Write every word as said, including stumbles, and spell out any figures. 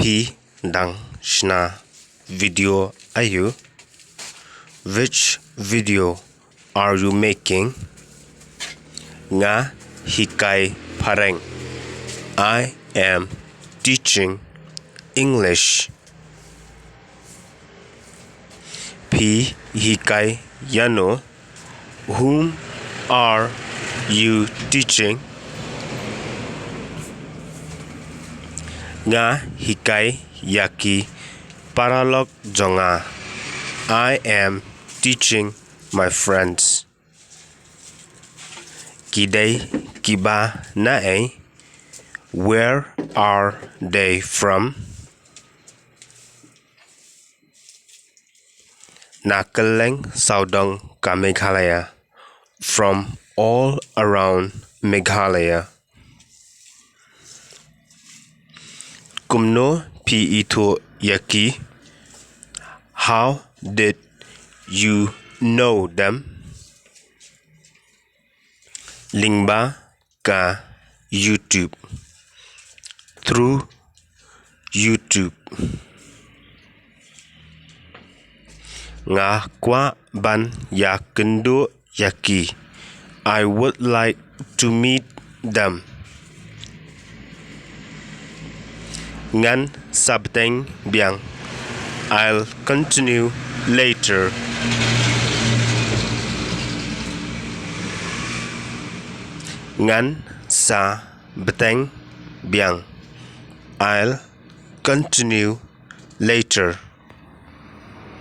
Phi dang shna video aïu? Which video are you making? Nga hikai phareng. I am teaching English. Phi hikai ïano? Whom are you teaching? Nga hikai ïa ki paralok jong nga. I am teaching my friends. Ki dei kiba na ei? Where are they from? Na kylleng sawdong ka Meghalaya. From all around Meghalaya. Kumno phi ithuh ïa ki? How did you know them? Lyngba ka YouTube. Through YouTube. Nga kwah ban ïakynduh ïa ki. I would like to meet them. Ngan sa bteng biang. I'll continue later. Ngan sa bteng biang. I'll continue later.